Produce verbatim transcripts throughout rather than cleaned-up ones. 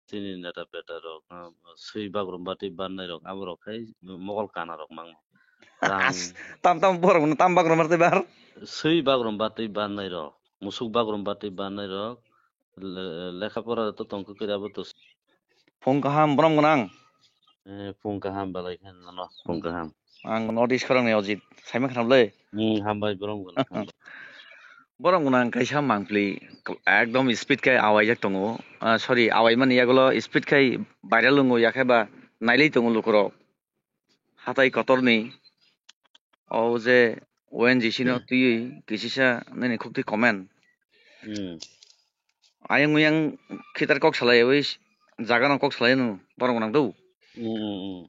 chini neta beta rok, ah, swi bagrum batwi bannai rok, abo rok khai mogol kana rok mangno. Rang As, tam tam borok no tam bagrum batwi bar. Swi bagrum batwi bannai rok, musuk bagrum batwi bannai rok, le-, lekha pora to tongkha kira bo to. Phung kaham borom gwnang. Eh, phung kaham belai khe nono, phung kaham. Ang notice khorang ni Ojit, saima khram le. Hmm, hambai borom gwnang, hambai. Borom gwnang kaisa mangpli, ekdom speed khe awaijak tongo. Ah, sorry, awai mani yagulo speed khai viral wngo, yakhe ba nailai tongo lukurok. Hatai kotorni o je O N G C no twiwi kisisa nini khukti comment. Hmm. Ayang uyang khitar kok salai wi jaga no kok salai no borok nang do. Hmm, hmm, hmm.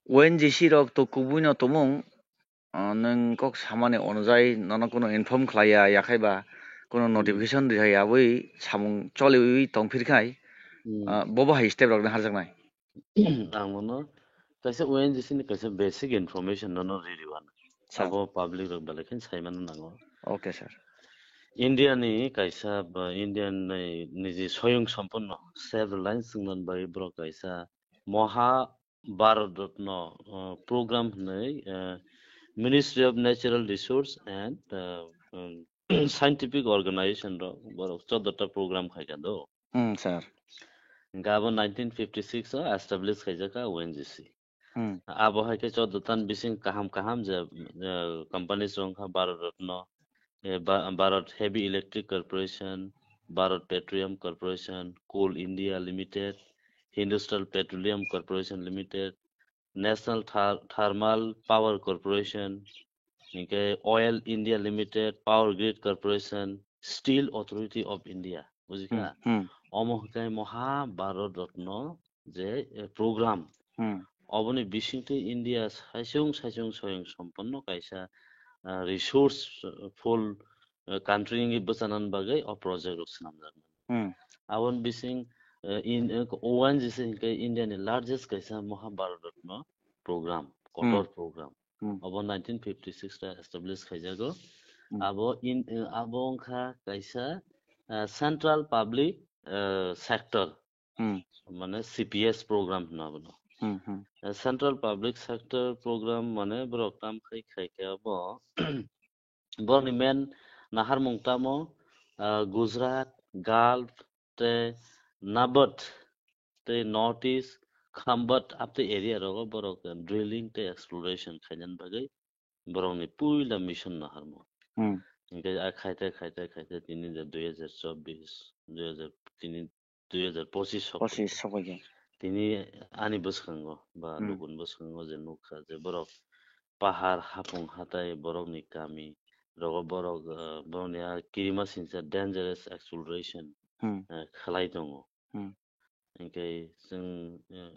O N G C rok to kubui no tumung, ah, nwng kok samani onojai nono kuno inform khlai ya, yakhai ba kuno Hmm. notification rihai abui samung choliwi tongphir khai, Hmm. ah, bobo hai step rok no harjaknai. Ang bono kaisa O N G C ni kaisa basic information nono ririwano. Sir. Abo public rok belai khe saimano nango. Okay, sir. India ni kaisa ba India ni niji soyung somponno self reliance wngmani bagwi borok kaisa Moha Bharat Ratna, uh, program hwnwi, uh, Ministry of Natural Resource and, uh, um, Scientific Organization rok borok choddo ta program khaikha do. Hmm, sir. Hingke abo nineteen fifty six o establish khaijak kha O N G C. Hmm. Abo hai khe choddo tan bising kaham kaham je, eh, companies rok wngkha Bharat Ratna, eh, Ba-, Bharat Heavy Electric Corporation, Bharat Petroleum Corporation, Coal India Limited, Hindustan Petroleum Corporation Limited, National Ther-, Thermal Power Corporation, hingke Oil India Limited, Power Grid Corporation, Steel Authority of India, bujikha? Hmm, hmm. Omo hingke Moha Bharat Ratna je, eh, program. Hmm. Oboni bisingtwi India saisung saisung soyung somponno kaisa, ah, resource, eh, full, eh, country wngwi bwchanani bagwi o project rok swnamjak. Hmm. Aboni bising, eh, in, eh, O N G C hingke India ni largest kaisa Moha Bharat Ratna program, Hmm. kotor program. Hmm. Obo nineteen fifty six ta establish khaijago. Hmm. Abo in, eh, abo wngkha kaisa, eh, central public, eh, sector, Hmm. mane C P S program hino abono. Hmm, hmm. Eh, central public sector program mane borok kam khai khai khe abo Borokni main naharmung tamo, ah, Gujarat, Gulf, tei Nabat, tei North East, Khambat, aptei area rogo borok drilling tei exploration khainani bagwi borokni puila mission naharmung. Hmm. Hingke a khaite, khaite, khaite tini je dui hajar chobbish, dui hajar tini dui hajar pochis sok Pochis sok bai khe. Tini ani bwskango ba Hmm. lukuni bwskango je nukha je borok pahar, hapung, hatai, borokni kami rogo borok, ah, borokni a kirima singcha dangerous exploration, Hmm. ah, khlai tongo. Hmm. Hingke chwng, ah,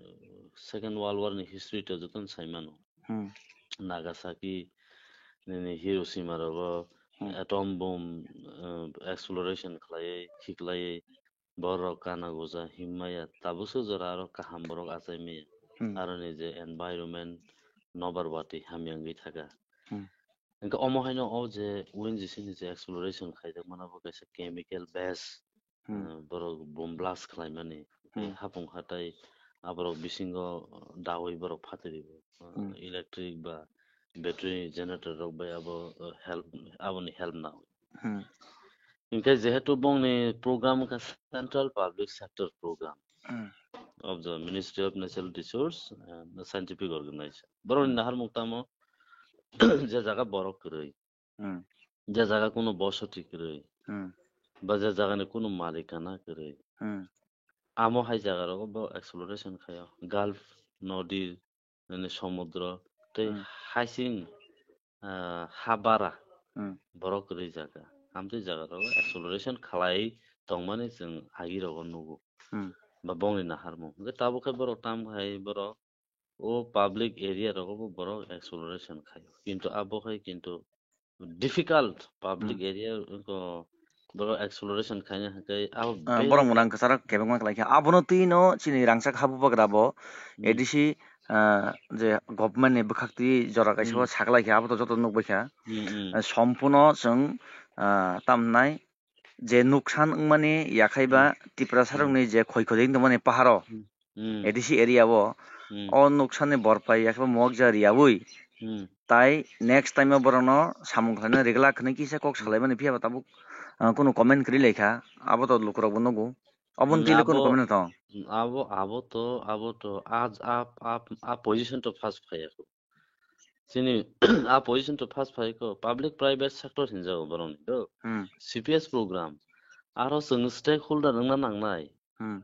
Second World War ni history to jotono sai mano. Hmm. Nagasaki, nini Hiroshima rogo Hmm. atom bomb, ah, exploration khlaiwi, khiklaiwi, borok kana goja himmaya tabukso jora aro kaham borok achai maya. Hmm. Aroni je environment nobar watwi hamya wngwi thaka. Hmm. Hingke omo haino o je O N G C ni je exploration khaijak mano bo kaisa chemical base, Hmm. eh, borok bomb blast khlaimani. Tei Hmm. hapung hatai aborok bisingo dawi borok phatri rio. Eh, Hmm. electric ba battery generator rok bai abo, eh, help, aboni help nang. Hmm. Hingke jehetu bongni program wngkha Central Public Sector Program Hmm. of the Ministry of Natural Resource and the Scientific Organization. Borokni Hmm. naharmung tamo je jaga borok kwrwi, Hmm. je jaga kunu bosoti kwrwi, Hmm. ba je jagani kunu malikana kwrwi. Hmm. Amo hai jaga rogo bo exploration khaio. Gulf nodi nini somudro tei Hmm. hasing, ah, ha bara Hmm. borok kwrwi jaga. Amtwi jaga rogo exploration khlai tongmani chwng agi rogo nugo. Hmm. Ba bongni naharmung. Hwnkhe tabuk khe borok tam khai borok o public area rogo bo borok exploration khaio. Kintu abo hai kintu difficult public Hmm. area ko borok exploration khaina hwnkhe abo Ah, very borok mwnang kwcharo kebengma khlai kha. Abono twi no chini rangchak habubagra bo Hmm. A D C, ah, je government ni bwkhak twi jora kaisa Hmm. o saklai kha, abo to joto nukbai kha. Hmm, hmm. Ah, sompuno chwng, ah, tamnai je nuksan wngmani yakhai ba Tiprasa rokni je khoi khoi wng tongmani paharo, Hmm. A D C area o, Hmm. o nuksan ni borpai yakhai ba muakjak riyaui Hmm. tai next time o borokno samung khlaina regla khwnwi kisa kok Hmm. salaimani phiya ba tabuk, ah, kunu comment kwrwi laikha, abo to lukurok bo nugo. Oboni Hmm, twi le kunu abo, comment no tongo? Hmm, abo, abo to, abo to, a, a, a, a position to first phai ya kho. Chini a position to first phai kho, public private sector hinjago borokni do. Hmm. C P S program. Aro chwng stakeholder wngna nangnai. Hmm.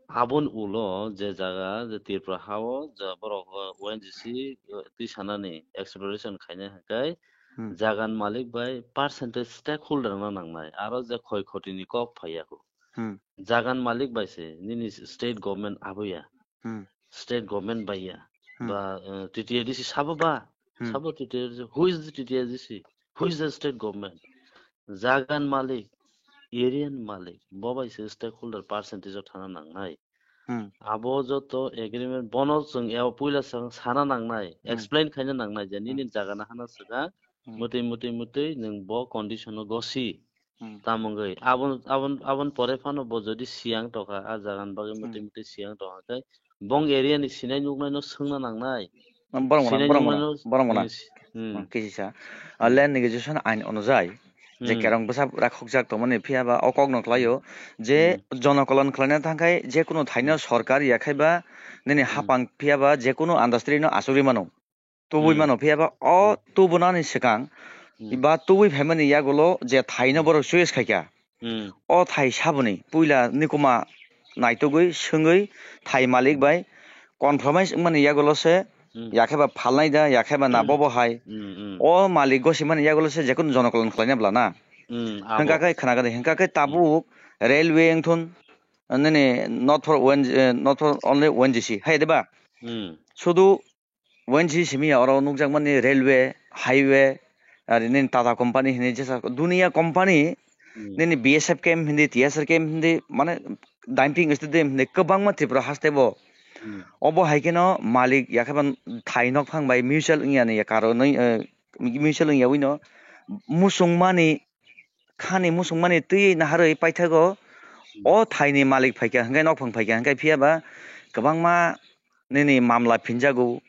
Aboni ulo je jaga je Tripura hao je borok, uh, O N G C, uh, twi sanani exploration khainai hwnkhe Hmm. jagan malik bai percentage stakeholder wngna nangnai. Aro je khoi khotini kok phai ya kho. Hmm. Jagan malik bai se nini state government abo ya. Hmm. State government bai ya. Hmm. Ba, uh, T T A D C sabo ba? Hmm. Sabo T T A D C. Who is the T T A D C? Who is the state government? Jagan malik, area ni malik, bo bai se stakeholder percentage o thana nangnai. Hmm. Abo joto agreement bono chwng eo puila chwng sana nangnai, Hmm. explain khaina nangnai je nini Hmm. jaga na hana swkang, Hmm. mwtwi, mwtwi, mwtwi nwng bo condition o gosi. Hmm. Tamo wngwi abon, abon, abon pore phano bo jodi siyang tokha, a jaga ni bagwi mwtwi, Hmm. mwtwi siyang tokha khe bong area ni sinai nuknai no swngna nangnai. Borok gwnang, sinai borok nuknai gwnang, no, borok gwnang. Hmm, si-, hmm. Hmm, kisi sa. Hmm. Land negotiation ain onujai je Hmm. kerong bwsa rakhokjak tongmani phiya ba o kok no khlaio je Hmm. jonokolon khlaina thangkhai je kunu thaino Hmm. sorkar yakhai ba nini Hmm. hapang phiya ba je kunu andastri no asugwi mano. Tubui Hmm. mano phiya ba o Hmm. tubunani swkang Hmm. ba tubui phaimani yagulo je thaino Hmm. borok choice khaikha. Hmm. O thai saboni puila nikuma naitugwi swngwi thai malik bai compromise wngmani yagulo se Hmm. yakheba phalnai da, yakheba na Hmm. bobo hai. Hmm, hmm. O malik gosimani yagulo se jekunu jonokolon khlaina bla na. Hmm, abo. Hwnkha khe khna khe, hwnkha khe tabuk railway wngthun, nini not for O N G, eh, not for only O N G C, hai de ba? Hmm. Sudu O N G C simi ya oro nukjakmani railway, highway, ari nini Tata company hinwi jesa duniya company, Hmm. nini B S F camp hindi, T S R camp hindi, mane dumping stadium hindi kwbangma Tripura haste bo. Hmm. Obo hai kheno malik yakheba thai nok phang bai mutual wngya ni karonwi, eh, mutual wngya wino musung mani khani musung mani twi naharwi paithago. Hmm. O thaini malik phaikha hwnkhe nokphang phaikha hwnkhe phiya ba kwbangma nini mamla phinjago,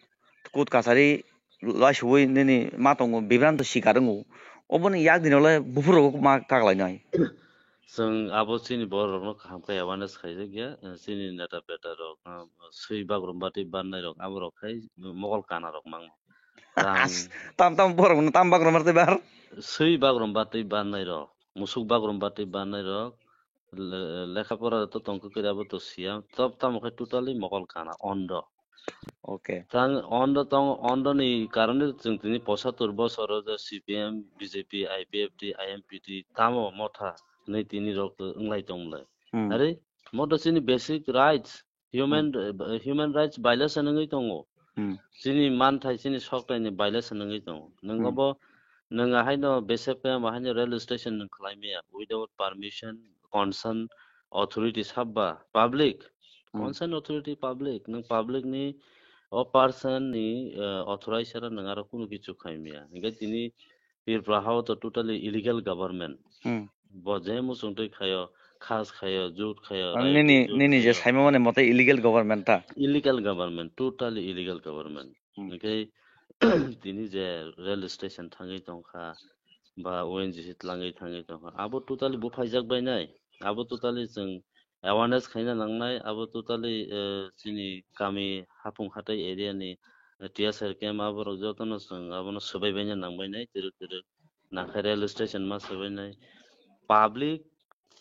kut kasari laisuwi nini ma tongo, bibranto sikar wngo. Oboni yak dino le buphuru rok ma kaklainai. Chwng abo chini borok rokno kaham khe awareness khaijak ya, chini neta beta rok, ah, swi bagrum batwi bannai rok, abo rok khai mokol kana rok mangno. Rang As, tam tam borok no tam bagrum batwi bar. Swi bagrum batwi bannai rok, musuk bagrum batwi bannai rok, le-, lekha pora to tongkha khe abo to siya, tab tamo khe totally mokol kana, ondo. Okay. Tang ondo tong, ondo ni karone chwng tini posatur bosor o je C P M, B J P, I P F T, I M P T tamo motha hinwi tini rok wnglai tongmlai. Hmm. Are moto chini basic rights, human, Hmm. eh, human rights violation wngwi tongo. Hmm. Chini manthai, chini sokthai ni violation wngwi tongo. Nwng Hmm. obo, nwng ahaino B S F camp ahaino rail station nwng khlai maya without permission, concern authority sabba public, Hmm. concern authority public, nwng public ni o person ni, eh, authorize era nwng aro kunu kichu khai maya. Hingke tini Tripura hao to totally illegal government. Hmm. Bo je muchungtwi khayo, khas khayo, jut khayo, Mane riot nini, jut nini je khayo. Saimamani mote illegal government ta? Illegal government, totally illegal government. Hmm. Hingke tini je rail station thangwi tongkha, ba O N G C tlangwi thangwi tongkha, abo totally buphaijak bainai. Abo totally chwng awareness khaina nangnai, abo totally, eh, chini kami hapung hatai area ni, eh, T S R camp aborok jotono chwng abono swbai baina nangbainai, twrwk twrwk. Nangkhe rail station ma swbainai. Public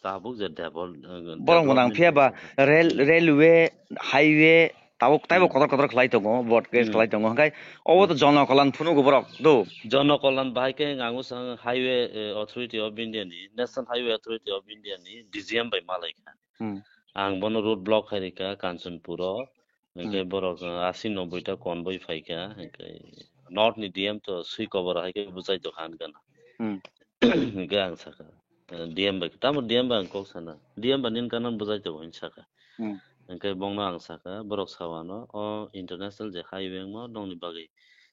tabuk je devol-, eh, Borok gwnang development phiya ba khaisa. Rail, Hmm. railway, highway, tabuk taibo Hmm. kotor kotor khlai tongo, broadcast Hmm. khlai tongo. Hwnkhe obo to Hmm. jonokolon phunugo borok, do? Jonokolon bahai khe ang usang highway, eh, authority of India ni, National Highway Authority of India ni D G M bai malai kha. Hmm. Ang bono road block khai rikha Kanchanpur o. Hingke Hmm. borok, uh, asi noboi ta convoy phaikha, hingke north ni D M to swi kobor hai khe bwchai tongkha hwn gana. Hmm. Hingke ang sakha, uh, D M bai, tamo D M bai ang kok sana, D M bai nini gana bwchai tongo hwn sakha. Hmm. Hingke bongno ang sakha, borok sawano, o international je highway wngmo nongni bagwi,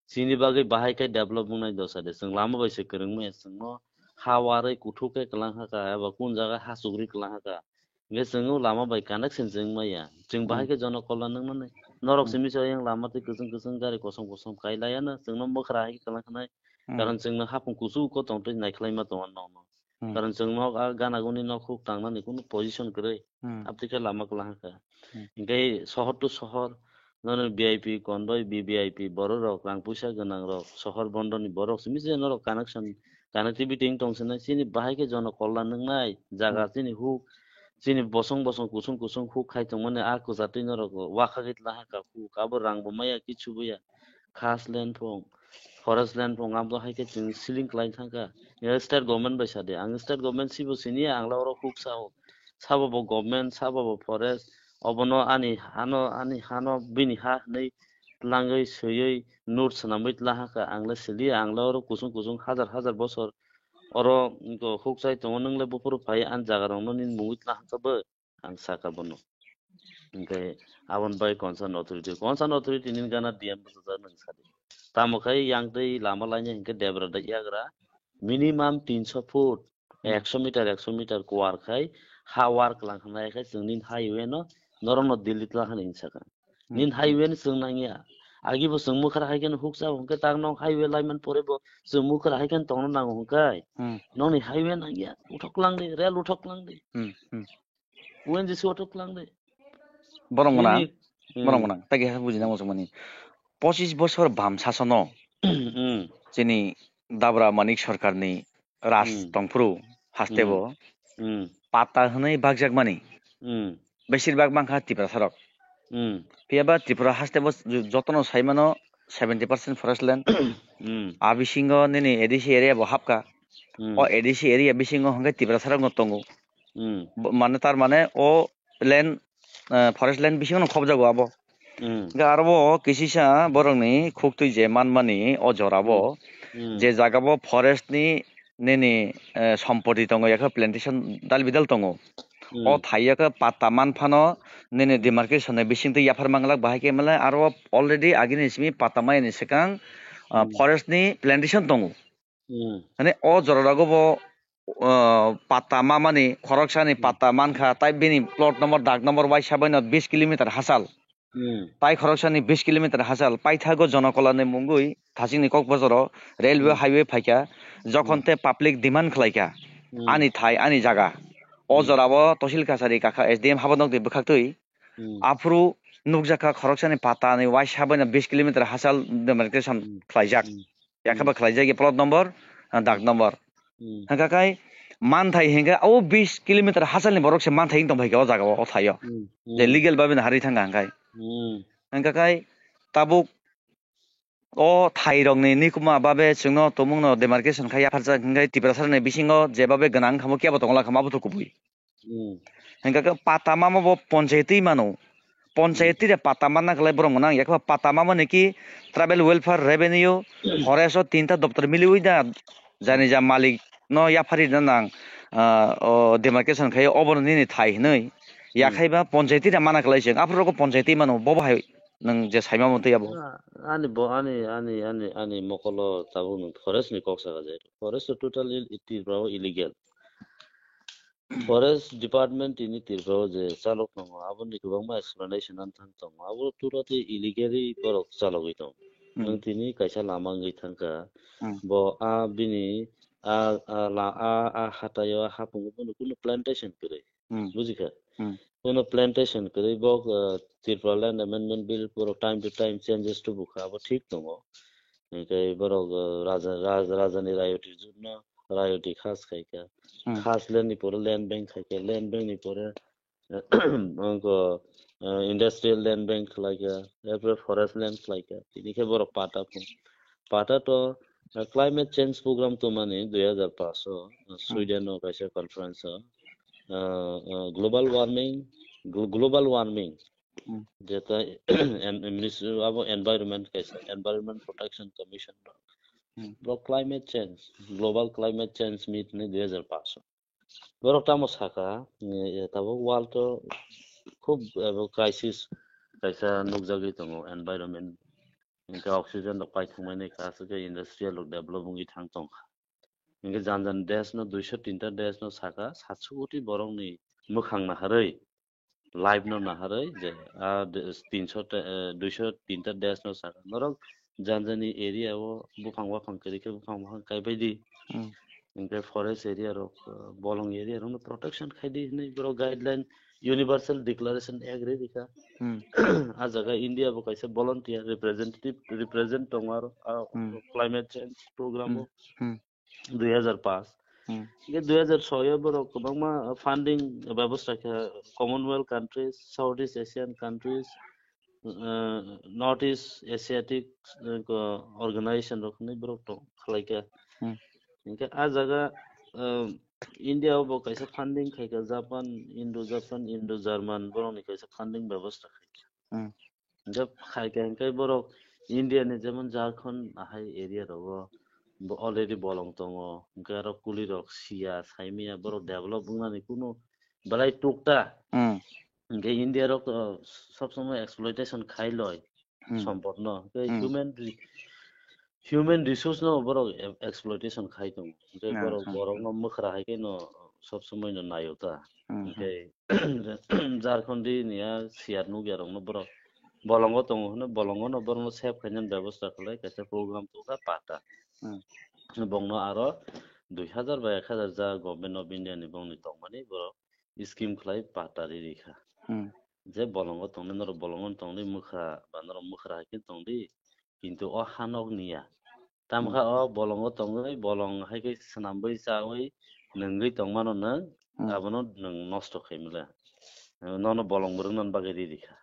chini bagwi bahai khe develop wngnai dosa de, chwng lama bai se kwrwngmaya, chwngno ha warwi kuthuk khe kwlang ha kha, eba kun jaga ha chukri kwlang ha kha. Hingke chwng o lama bai connection chwng maya. Chwng bahai Hmm. khe jono kolna nwngnani. Norok Hmm. simi se yang lama tei kwchwng kwchwng gari kosom kosom kai laiya no, chwngno mwkhra hai khe kwlang khnai. Hmm. Karon chwngno hapung kuchuk o tong twi naikhlai ma tongo nokno. Hmm. Karon chwng nok a gana guni nok huk tangnani kunu position kwrwi. Hmm. Abtwi khe lama kwlang kha. Hmm. Hingke sohor to sohor, nono V I P kon bai V V I P borok rok, rang puisa gwnang rok, sohor bondo ni borok simi se norok connection, connectivity wng tong sinai, chini bahai khe jono kolna nwngnai jaga Hmm. chini huk, chini bosong bosong kusung kusung huk khai tongmani a kwchatwi norok wakha khe tla ha ka huk, abo rang bo maya kichu bo ya. Khas land phung, forest land phung, abo hai khe chwng ceiling kwlai thang kha. Ya state government bai sa de, ang state government sibo sini ya, ang la oro huk sa o. Sabo bo government, sabo bo forest, obono ani hano, ani hano bini ha hwnwi tlangwi swiwi note swnamwi tla ha kha, ang la sili ya, ang la oro kusung kusung hajar hajar bosor oro huk chai tongo, nwng le buphuru phai ani jaga rokno nini mungwi tla ha kha bo. Ang saka bono. Hingke aboni bai concern authority, concern authority ni gana D M bwsajak nang sadi. Tamo khai yang tei lama laina hingke debra da yagra minimum tinso foot, Hmm. ekso meter, ekso meter kuar khai ha war kwlang khnai khai chwng nin highway no norok no Delhi tla khan hing saka. Hmm. Nin highway ni chwng nang ya. Agi bo chwng mukhra hai khe huk sa hingke tak no highway laiman pore bo chwng mukhra hai khe tongno nango hingkai. Hmm. Nokni highway nang ya. Uthok lang di, rail uthok lang di. Hmm. Hmm. O N G C auto kwlang de. Borok gwnang, Nini- borok Hmm. gwnang. Tagi ha bujina muchung mani. Pochis bosor bam sasono Hmm. chini Dabra Manik Sarkarni raj Hmm. tongphuru haste Hmm. bo Hmm. pata hwnwi bakjakmani Hmm. besir bak mankha Tiprasarok. Hmm. Phiya ba Tripura haste bo jotono saimano seventy percent forest land. Hmm. A bisingo nini A D C area bo hapka. Hmm. O A D C area bisingo hwnkhe Tiprasarokno tongo. Hmm. Bo-, mane tar mane o land, eh, forest land bisingo no khobjago abo. Hmm. Hingke aro bo kisisa borokni khuktwi je manmani o jora bo, Hmm. je jaga bo forest ni nini, eh, sompoti tongo, yakhe plantation dal bidal tongo. Hmm. O thai yakhe patta man phano nini demarcation ni bisingtwi yaphar manglak, bahai khe mane aro already agini simi patta mayani swkang, ah, Hmm. forest ni plantation tongo. Hmm. Mane o jora rogo bo, ah, patta mamani, khoroksani Hmm. patta mankha, tai bini plot number, dag number waisa baino bis kilometer hachal. Hmm. Tai khoroksani bis kilometer hachal, paithago Jonokolani mungwi thachingni Kokbojoro railway Hmm. highway phaikha, jokhon Hmm. te public demand khlaikha, Hmm. ani thai, ani jaga. O Hmm. jorabo Tosil Kachari kakha S D M habonokni bwkhaktwi. Hmm. Aphuru nukjakha khoroksani patani waisa baino bis kilometer hachal demarcation Hmm. khlaijak. Hmm. Yakhaba Hmm. khlaijak ya plot number, ah, dag number. Hmm. Hingkha kai manthai hingkha o bis kilometer hachalni borok se manthai wng tongphaikha o jaga o, o thaio. Hmm. Je Hmm. legal babe no harwi thangkha hingkhai. Hmm. Hingkha kai tabuk o thairokni nikuma babe chwngno tumungno demarcation khai yapharjak hingkhai Tiprasarni bisingo jebabe gwnang wngkha bo kebo tongla kha ma bo to kubui. Hmm. Hingkha khe pata mama bo ponchayati mano. Ponchayati Hmm. re pata manna khlai borok mwnang yakha pata mama ni ki tribal welfare, revenue, forest o tinta doptor miliwi da jani ja malik no yaphari na nang, ah, o demarcation khai obo nini thai hinwi Hmm. yakhai ba ponchayati re mana khlai se aphuru ko ponchayati mano bo bo hai nwng je saima mantwi abo. Ah, ani bo, ani, ani, ani, ani mokolo tabuk nwng forest ni kok saka je. Forest to totally Tripura o illegal. Forest department tini Tripura o je chalok tongo, aboni kwbangma explanation ang thang tongo. Abo totally illegally borok chalogwi tongo. Hmm. Nwng tini kaisa lama wngwi thangkha. Hmm. Bo a bini a, a, la, a, a hataio, a hapungo bono kunu plantation kwrwi. Hmm. Bujikha? Hmm. Bono plantation kwrwi bo, uh, Tripura Land Amendment Bill borok time to time changes tubukha, abo thik tongo. Hingkhe borok, uh, raja, raja, rajani rayoti jurno rayoti khas khaikha. Hmm. Khas land ni pore land bank khaikha, land bank ni pore, wngkha, uh, industrial land bank khlaikha, erpore forest land khlaikha. Tini khe borok pata phung. Pata to, uh, climate change program tongmani dui hazar paanch o, uh, Hmm. Sweden o kaisa conference o, uh, uh, global warming, glo-, global warming, Hmm. jeta en-, en-, ministry abo environment kaisa, Environment Protection Commission rok. Hmm. Borok climate change, global climate change meet ni dui hazar paanch o. Borok tamo saka, eh, tabuk world o khub, eh, bo crisis kaisa nukjagwi tongo, environment. Hingkhe oxygen rok paithakmani kha, aswk khe industrial rok develop wngwi thang tongkha. Hinkhe jan jan desh no duiso tinta desh no saka, satso koti borok ni mwkhang naharwi, live no naharwi je a de-, tinso te, eh, duiso tinta desh no saka. Norok jan jani area o buphang waphang kwrwi khe buphang waphang kaibai di. Hmm. Hinkhe forest area rok, eh, bolong area rok no protection khai di hinwi borok guideline Universal Declaration Act ri rikha. Hmm. A jaga India bo kaisa volunteer representative, represent tongo aro, ah, Hmm. climate change program Hmm. o Hmm. dui hajar paanch. Hmm. Hinkhe dui hajar soi o borok kwbangma funding bebosta kha Commonwealth countries, Southeast Asian countries, uh, North East Asiatic, uh, ko-, organization rok hinwi borok tong khlai kha. Hmm. Hinkhe a jaga, um, India o bo kaisa funding khai kha Japan, Indo Japan, Indo German borok ni kaisa funding bebosta khai kha. Hmm. Hinkhe khai kha hinkhe borok India ni jemon Jharkhand ahai area rogo bo already bolong tongo. Hinkhe aro kuli rok siya, saimaya borok develop wngnani kunu belai tukta. Hmm. Hinkhe India rok, uh, sob somoi exploitation khai loi Hmm. sompot no. Hinkhe Hmm. human re-, human resource no borok e-, exploitation khai tongo. Hinkhe Ah, borok, ah. borok no mwkhra hai khe no sob somoi no naio ta. Hmm, hmm. Hinkhe Jharkhandi ni a siyar nukya rok no borok bolongo tongo hwnwi bolongo no borok no save khainani bebosta khlai kaisa program tongkha pata. Hmm. Bongno aro dui hajar ba ek hajar ja Government of India ni bongni tongmani borok scheme khlai pata ri rikha. Hmm. Je bolongo tongni norok bolongo tongni mwkhra ba norok mwkhra hai khe tongdi kintu o hanok niya. Tamkha Hmm. o bolongo tongwi bolong hai khe swnamwi chawi nwngwi tongmano nwng Hmm. abono nwng nosto khaimwla. Nono bolong mwrwknani bagwi ri rikha.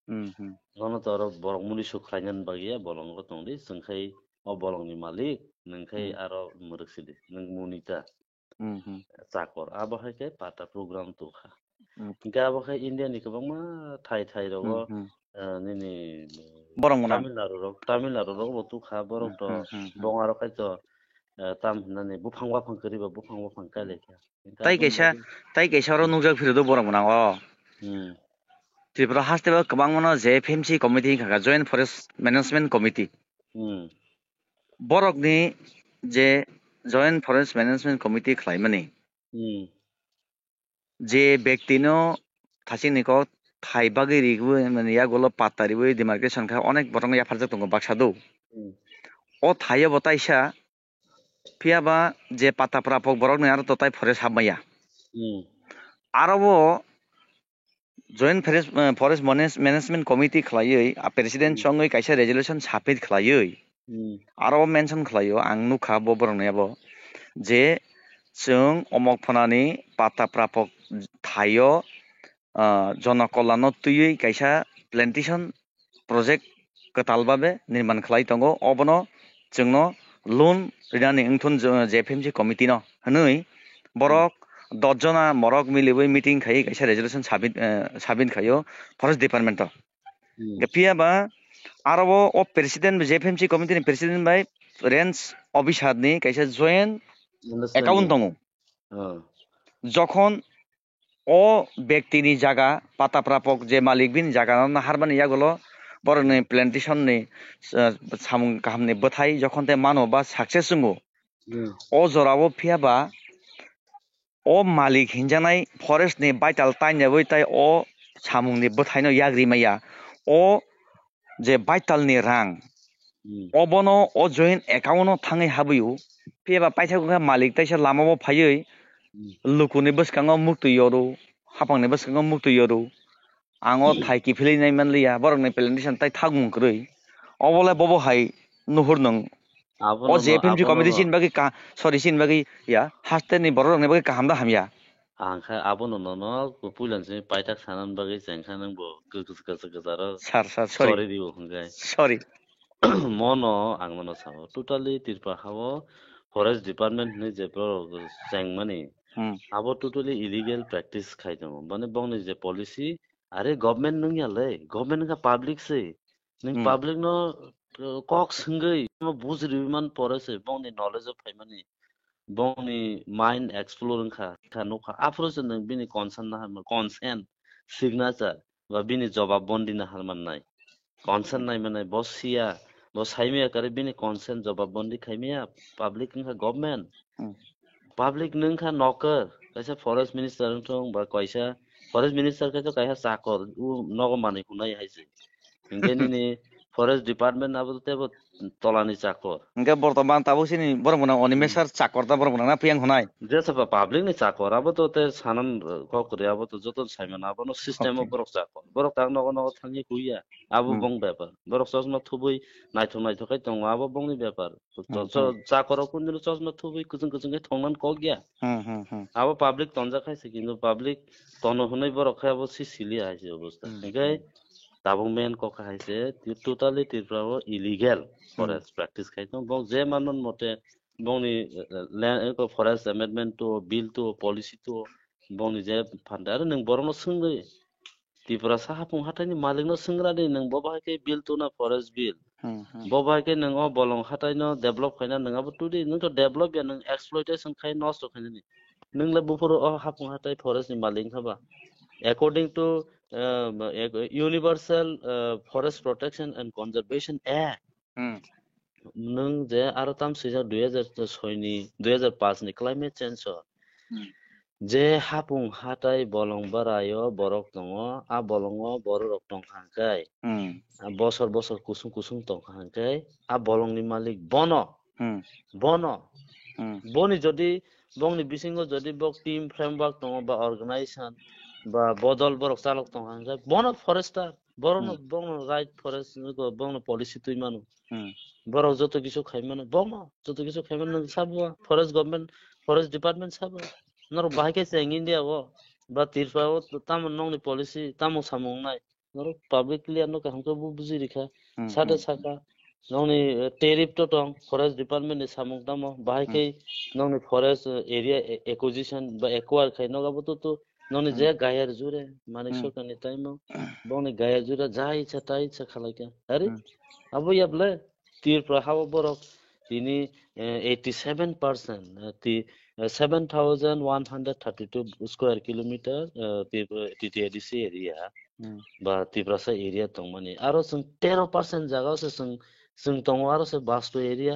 Hmm, hmm. Nono to oro borok muli suk khlainani bagwi ya bolongo tongdi chwng khai o bolongni malik nwng khai Hmm. aro mwrwk sidi nwng muni ta. Hmm, hmm. Chakor abo hai khe pata program tongkha. Hmm. Hinkhe abo khe India ni kwbangma thai thai rogo Hmm, hmm. eh, nini Borok mwnang. Tamil Nadu rok Tamil Nadu rok bo tongkha borok Hmm, to hmm, hmm, hmm. bong aro khai to eh, tam hinani buphang waphang kwrwi ba buphang waphang kai lai kha. Hinkhe Tai aboni kaisa, bagwi tai kaisa oro nukjak phiro do borok mwnang o. Hmm. Tripura haste o kwbangma no J F M C committee hinkha kha, Joint Forest Management Committee. Hmm. Borokni je Joint Forest Management Committee khlaimani, Hmm. je bektino thachini kok thai bagwi rigwi mani yagulo patta riwi demarcation kha onek borokno yapharjak tongo baksa do. Hmm. O thaio bo taisa phiya ba je patta prapok borokni aro to tai forest hapmaya. Hmm. Aro bo Joint Forest, eh, Forest Manage-, Management Committee khlaiwi, ah, President Hmm. chongwi kaisa resolution submit khlaiwi, Hmm. aro mention khlaio, ang nukha bo borokni abo, je chwng omok phanani patta prapok thaio, ah, jonokolano twiwi kaisa plantation project kwtal babe nirman khlai tongo, obono chwngno loan rinani wngthun J F M C committee no hwnwi borok dos jona morok miliwi meeting khai kaisa resolution submit, eh, submit khaio forest department o. Hmm. Phiya ba aro o president, J F M C committee ni president bai range officer ni kaisa joint Understanding. Account tongo. Ah. Jokhon o bektini jaga, pata prapok je malik bini jaga no naharmani yagulo borokni plantation ni, eh, samung kahamni bwthai jokhon tei mano ba success wngo, Hmm. o jorao phiya ba o malik hinjaknai forest ni baital tainyawi tai o samungni bwthaino yagri maya. O je baitalni rang, Hmm. obono o joint account-o thangwi habwi-o. Phiya ba paithak wngkha malik taisa lamao phaiwi Hmm. lukuni bwskango muktwi yoru, haphangni bwskango muktwi yoru. Ang o thai kiphilwi nai manliya, borokni plantation tai thakmung kwrwi. Obolai bobo hai nuhur nwng. Abono O no, J F M C abono committee no. Chini bagwi ka-, sorry, chini bagwi ya, haste ni borok rokni bagwi kaham da hamya? Ang khe abono nono puila se paithak sanani bagwi chengkha nwng bo kwcharo Sir, sir, sorry. Sorry di bo hwnkhai. Sorry. Mono ang nono sao, totally Tripura hao forest department hinwi je borok chengmani, Hmm. abo totally illegal practice khai tongo. Mane bongni je policy, are government nungya le, government wngkha public se. Nwng Hmm. public no, uh, kok swngwi, no bujriwi man pore se, bongni knowledge o phaimani, bongni mind explore wngkha, kha nukha. Aphuru se nwng bini consent naharmani, consent, signature, ba bini jobab bondi naharmannai. Consent naimanai, bo siya, bo saimaya kare bini consent jobab bondi khaimaya, public wngkha government. Hmm. Public nung kha nokar, kaisa forest minister wng thung ba kaisa forest minister khe to kaisa chakor, u nogo manwi hunai hai se. Hinkhe nini forest department abo tebo tolani chakor. Hinkhe bortoman tabuk sini borok mwnang Animesh Hmm. sir chakor ta borok mwnang na phiyang hunai. Jesa ba public ni chakor abo to te sanan, uh, kok kwrwi abo to joto saimano abono system o Okay. borok chakor. Borok tak nogo nogo thangwi huya. Abo Hmm. bong bepar. Borok chosma thubui naithok naithok khai tongo abo bongni bepar. To Hmm, cho-, hmm. chakor rok kunu chosma thubui kwchwng kwchwng khai thongnan kok ya. Hmm, hmm, hmm. Abo public tonjak khai se kintu public tono hwnwi borok khai abo si sili hai se obostha. Hmm, Hinkhe hmm. Tabuk main kok hai se, ti-, totally Tripura o illegal Hmm. forest practice khai tong. Bong je manman mote bongni, eh, land, eh, forest amendment to, bill to, policy to, bongni je phanda. Are nwng borokno swngwi, Tripura sa hapung hataini malikno swngwrani nwng bo bahai khe bill tuna forest bill. Hmm, hmm. Bo bahai khe nwng o bolong hataino develop khaina nwng abo tudi, nwng to develop ya, nwng exploitation khai nosto khainani. Nwng le buphuru o hapung hatai forest ni malik wngkha ba. According to, uh, ec-, Universal, uh, Forest Protection and Conservation Act, Hmm. nwng je aro tam swijak dui hajar soi ni, dui hajar paanch ni climate change o Hmm. je hapung hatai bolong barai o borok tongo, a bolongo borok rok tongkha hwnkhe, Hmm. a bosor bosor kusung kusung tongkha hwnkhe, a bolong ni malik bono, Hmm. bono, Hmm. boni jodi, bongni bisingo jodi bok team framework tongo ba organization ba bodol borok chalok tongkha hwnkhe, bono forester, borokno, Hmm. bongno right forest, bongno policy twi mano. Hmm. Borok joto kisu khai mano, bongno joto kisu khai mano, nwng sabo forest government, forest department sabo. Norok bahai khe cheng India o ba Tripura o tamo nokni policy, tamo samung nai. Norok public clear no kaham khe bu-, buji rikha. Hmm, Sade hmm. saka. Nokni, eh, tariff to tong, forest department ni samung tamo, bahai Hmm. khe nokni forest, eh, area, eh, acquisition ba acquire khai nok abo to, to nokni Hmm. je gayar jure, manik Hmm. sorkar ni time o, bongni gayar jure ja icha ta icha khalai kha. Are, Hmm. abo ya bwle, Tripura ha o borok tini, eh, eighty seven percent, eh, ti, eh, seven thousand one hundred thirty two square kilometer, eh, Tripura T T A D C area. Hmm. Ba Tiprasa area tongmani. Aro chwng tero percent jaga o se chwng, chwng tongo aro se basto area.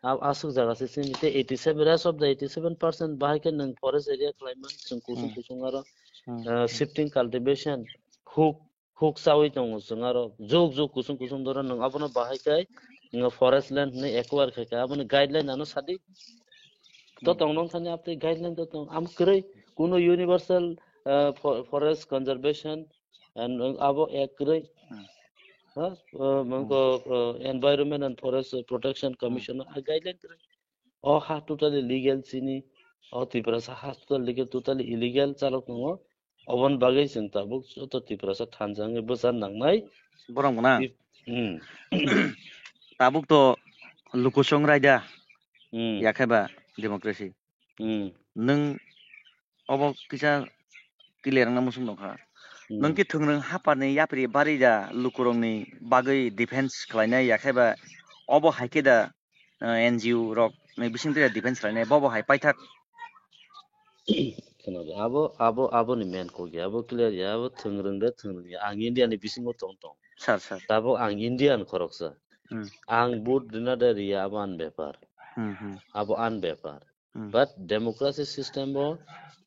A-, aswk jaga se chini tei eighty seven, rest of the eighty seven percent bahai khe nwng forest area khlaima chwng kusung Hmm. kusung aro, Hmm. uh, Hmm. shifting cultivation, huk, huk chawi tongo chwng aro juk juk kusung kusung doro nwng abono bahai khe nwng forest land hwnwi acquire khai kha, aboni guideline ano sadi. To Hmm. tong nong thani aptwi guideline to tong. Am kwrwi kuno universal, uh, fo-, forest conservation and, uh, abo ek kwrwi. Hmm. Ha? Uh, Hmm. mangko, uh, Environment and Forest Protection Hmm. Commission a guideline kwrwi. O ha totally legal chini. O Tiprasa ha totally legal, totally illegal chalok tongo. Oboni bagwi chwng tabuk joto Tiprasa thansa wngwi bwchan nangnai. Borok gwnang. Tip-, hmm. Tabuk to lukusong raida. Hmm. Yakhe ba democracy. Hmm. Nwng obo kisa clear wngna muchung tongkha. Hmm. Nwng khe thwngrwng haphar ni yapri bari da lukurok ni bagwi defense khlainai yakhe ba obo hai khe da, uh, N G O rok ni bising twi defense khlainai bobo hai paithak. Khwnadi, abo, abo, abo ni main kok ya, abo clear ya, abo thwngrwng de thwngrwng ya. Ang India ni bisingo tong tong. Sir, sir. Tabuk ang Indian khoroksa. Hmm. Ang vote rina de riya, abo an bepar. Hmm, hmm. Abo an bepar. Hmm. But democracy system o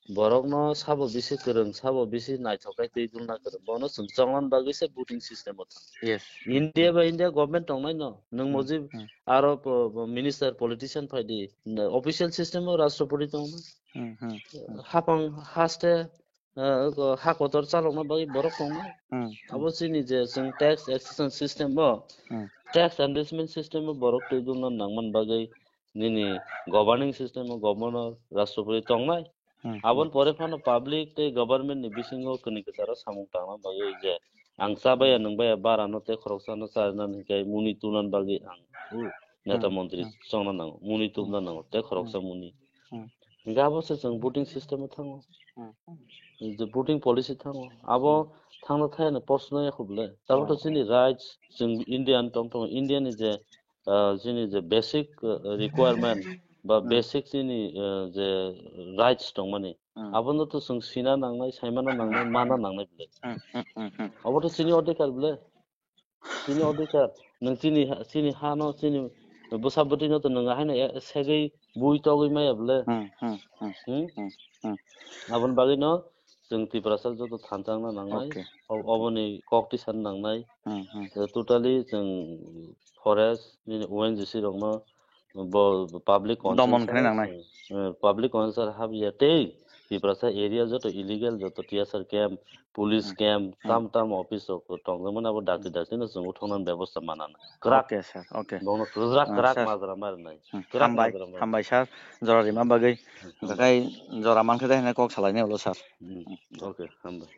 borokno sabo bisi kwrwng, sabo bisi naithok khai twi dulna kwrwng. Bono chwng chongna bagwi se voting system o thang. Yes. India ba India government tongnai no. Nwng Hmm, mojib hmm. aro po-, po-, minister, politician phai di. Na, official system o rashtrapati tongnai. Hmm, hmm, hmm. Hapang haste, eh, ko-, ha kotor chalokna bagwi borok tongnai. Hmm, hmm. Abo chini je chwng tax accession system o, Hmm. tax enrichment system o borok twi dulna nangman bagwi nini governing system o governor, rashtrapati tongnai. Hmm, Aboni hmm. pore phano public tei government ni bisingo kwnwi kwcharo samung tangna bagwi je ang chabaya Hmm. nwngbaya barano tei khoroksano charinani hinkhe muni tunan bagwi ang, uh, neta Hmm, montri hmm. chongna nango, muni Hmm. tubna nango tei khoroksa Hmm. muni. Hmm. Hinkhe abo se chwng voting system o thango. Hmm. Je voting policy thango. Abo Hmm. thangna thayani post no yakho bwle. Tabuk to Oh. chini rights, chwng Indian tong tongo, Indian ni je ah, chini je basic, ah, requirement ba Hmm. basic chini, ah, je rights tongmani, Hmm. abono to chwng sina nangnai, saimana nangnai, mana nangnai bwle. Hmm, hmm, hmm, hmm. Abo to chini odhikar bwle. Chini odhikar. Nwng chini ha, chini hano, chini Bwsa bwtwi no to nwng haino e-, segwi bui togwi maya bwle. Hmm, hmm, hmm, Hmm? hmm, hmm. Aboni bagwi no chwng Tiprasa joto thansa wngna nangnai. Okay. Ob-, oboni kok tisa nangnai. Hmm, hmm. Totally chwng forest nini O N G C rokno bo public Domon conscience khlai nangnai. Eh, public conscience habya tei Tiprasa area joto illegal joto T S R camp, police Hmm. camp, Hmm. tam tam office rok tongjak mani abo dakti dakti no chwng uthoknani bebosta manana. Kwrak Okay, sir. Okay. Bono kwrak Ah, kwrak sir. Majra marinai. Hmm. Kwrak Hambai, Majra marinai. Hambai, sir. Jora rima bagwi. Hmm, Hwnkhe jora mankhe de hwnwi kok salainai ulo, sir. Hmm. Okay, hambai.